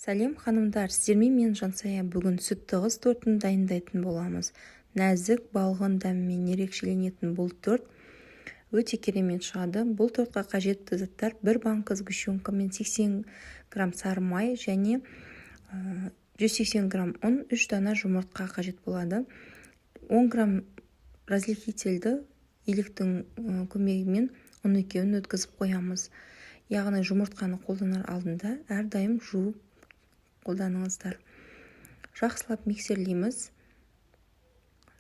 Сәлем, ханымдар! Сіздермен мен, Жансая. Бүгін сүт тығыз тортын дайындайтын боламыз. Нәзік, балғын дәмімен ерекшеленетін бұл торт өте керемет шығады. Бұл тортқа қажетті заттар: бір банка сгущенка мен 80 грамм сары май және 180 грамм ұн, 3 дана жұмыртқа қажет болады. 10 грамм разрыхлительді електің көмегімен ұн екеуін өткізіп қоямыз. Яғни жұмыртқаны қолданар алдында әрдайым жуып қолданыңыздар. Жақсылап миксерлейміз.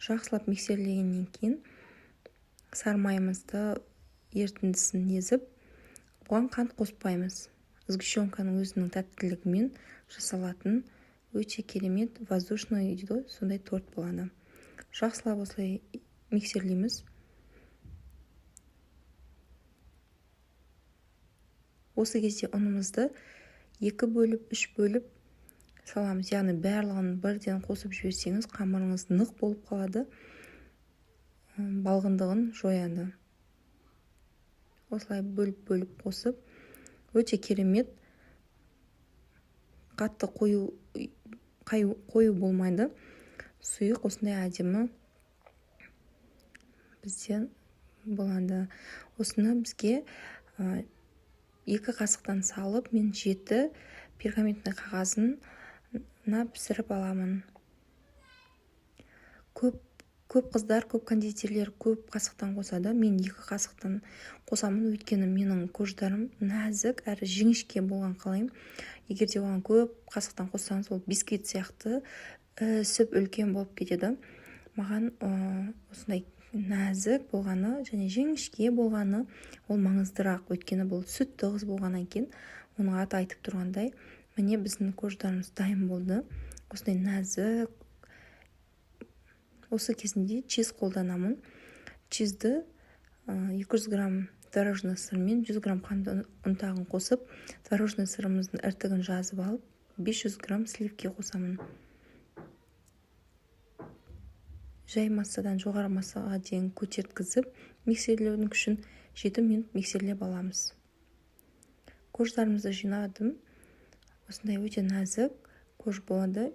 Жақсылап миксерлегеннен кейін сары майымызды ерітіндісін езіп, бұған қант қоспаймыз. Сгущенканың өзінің тәттілігімен жасалатын өте керемет, воздушный дейді ғой, сондай торт болады. Жақсылап осылай миксерлейміз. Осы кезде ұнымызды екі бөліп, үш бөліп саламыз. Яғни барлығын бірден қосып жіберсеңіз, қамырыңыз нық болып қалады, балғындығын жояды. Осылай бөліп-бөліп қосып, өте керемет, қатты қою болмайды, сұйық, осындай әдемі бізде болады. Осыны бізге 2 қасықтан салып, мен 7 пергаментный қағазын пісіріп аламын. Көп қыздар, көп кондитерлер көп қасықтан қосады. Мен 2 қасықтан қосамын, өйткені менің корждарым нәзік әрі жіңішке болған қалаймын. Егер де оған көп қасықтан қоссаңыз, ол бисквит сияқты ісіп, үлкен болып кетеді. Маған осындай нәзік болғаны және жіңішке болғаны ол маңыздырақ, өйткені бұл сүт тығыз болғаннан кейін, оның аты айтып тұрғандай. Міне, біздің корждарымыз дайын болды, осындай нәзік. Осы кезінде чиз қолданамын. Чизді 200 грамм творожный сырмен 100 грамм қант ұнтағын қосып, творожный сырымыздың іртігін жазып алып, 500 грамм сливки қосамын. Жай массадан жоғары массаға дейін көтерткізіп, миксерлеудің күшін 7 минут миксерлеп аламыз. Корждарымызды жинадым. Осындай өте нәзік корж болады.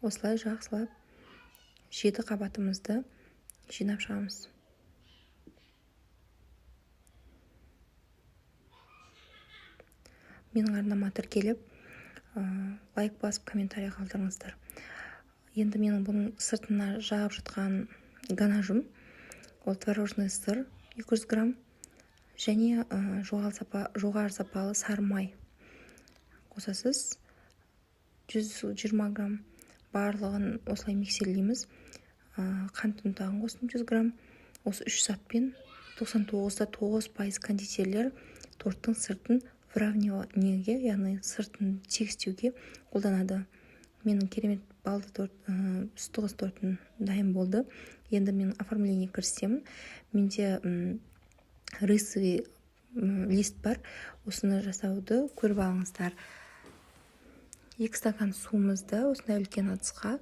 Осылай жақсылап 7 қабатымызды жинап шығамыз. Менің арнама тіркеліп, лайк басып, комментарий қалдырыңыздар. Енді менің бұның сыртына жағып жатқан ганажым ол творожный сыр 200 грамм және жоғары сапалы сары май қосасыз 120 грамм. Барлығын осылай миксерлейміз. Қант ұнтағын қостым 100 грамм. Осы 3 затпен 99,9% кондитерлер торттың сыртын выравниваниеге, яғни сыртын тегістеуге қолданады. Менің керемет балды торт, сүт тығыз тортым дайын болды. Енді мен оформление кірісемін. Менде рисовый лист бар, осыны жасауды көріп алыңыздар. 2 стакан суымызды осындай үлкен ыдысқа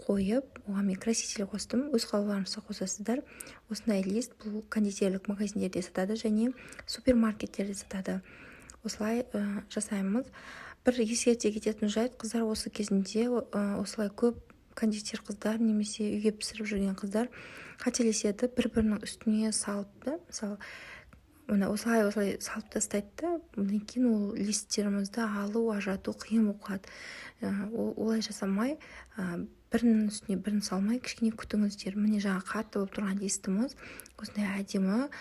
қойып, оған мен краситель қостым, өз қалауларыңызша қосасыздар. Осындай лист, бұл кондитерлік магазиндерде сатады және супермаркеттерде сатады. Осылай жасаймыз. Бір ескерте кететін жайт, қыздар, осы кезінде осылай көп кондитер қыздар немесе үйге пісіріп жүрген қыздар қателеседі, бір-бірінің үстіне салып та, мысалы, мына осылай осылай салып тастайды да, одан кейін ол листтерімізді алу, ажырату қиын болып қалады. Олай жасамай, бірінің үстіне бірін салмай, кішкене күтіңіздер. Міне, жаңа қатты болып тұрған листіміз осындай әдемі,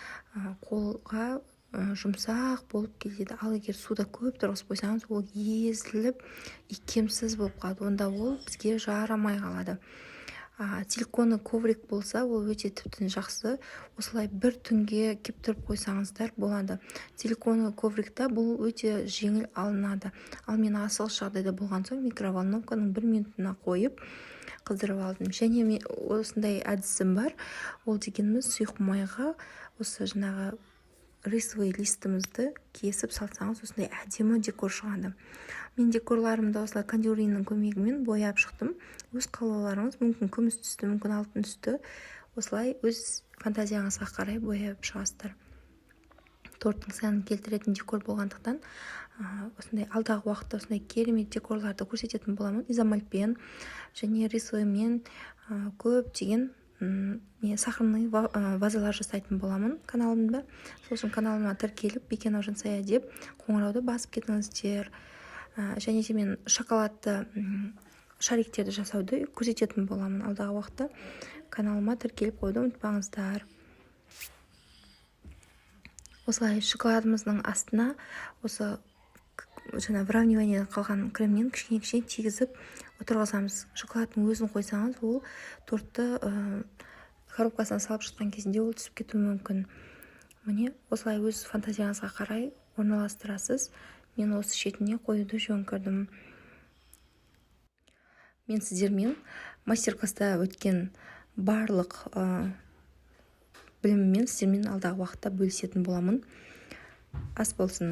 қолға жұмсақ болып кетеді. Ал егер суда көп тұрғызып қойсаңыз, ол езіліп, икемсіз болып қалады, онда ол бізге жарамай қалады. Силиконный коврик болса, ол өте тіптен жақсы. Осылай бір түнге кептіріп қойсаңыздар болады. Силиконовый коврикта бұл өте жеңіл алынады. Ал мен асығыс жағдайда болған соң микроволновканың 1 минутына қойып қыздырып алдым. Және мен осындай әдісім бар. Ол дегеніміз сұйық майға осы жаңағы рисовый листімізді кесіп салсаңыз, осындай әдемі декор шығады. Мен декорларымды осылай кандюриннің көмегімен бояп шықтым. Өз қалауларыңыз мүмкін, күміс түсті, мүмкін алтын түсті, осылай өз фантазияңызға қарай бояп шығасыздар. Торттың сәнін келтіретін декор болғандықтан, осындай алдағы уақытта осындай керемет декорларды көрсететін боламын. Изомальтпен және рисовыймен көптеген не сахарный вазалар жасайтын боламын каналымда. Сол үшін каналыма тіркеліп, «Бекенова Жансая» деп қоңырауды басып кетіңіздер. Және де мен шоколадты шариктерді жасауды көрсететін боламын алдағы уақытта. Каналыма тіркеліп қоюды ұмытпаңыздар. Осылай шоколадымыздың астына осы жаңа выравнивание қалған кремнен кішкене кішкене тигізіп отырғызамыз. Шоколадтың өзін қойсаңыз, ол тортты коробкасына салып жатқан кезінде ол түсіп кетуі мүмкін. Міне, осылай өз фантазияңызға қарай орналастырасыз. Мен осы шетіне қоюды жөн көрдім. Мен сіздермен мастер класста өткен барлық біліміммен сіздермен алдағы уақытта бөлісетін боламын. Ас болсын!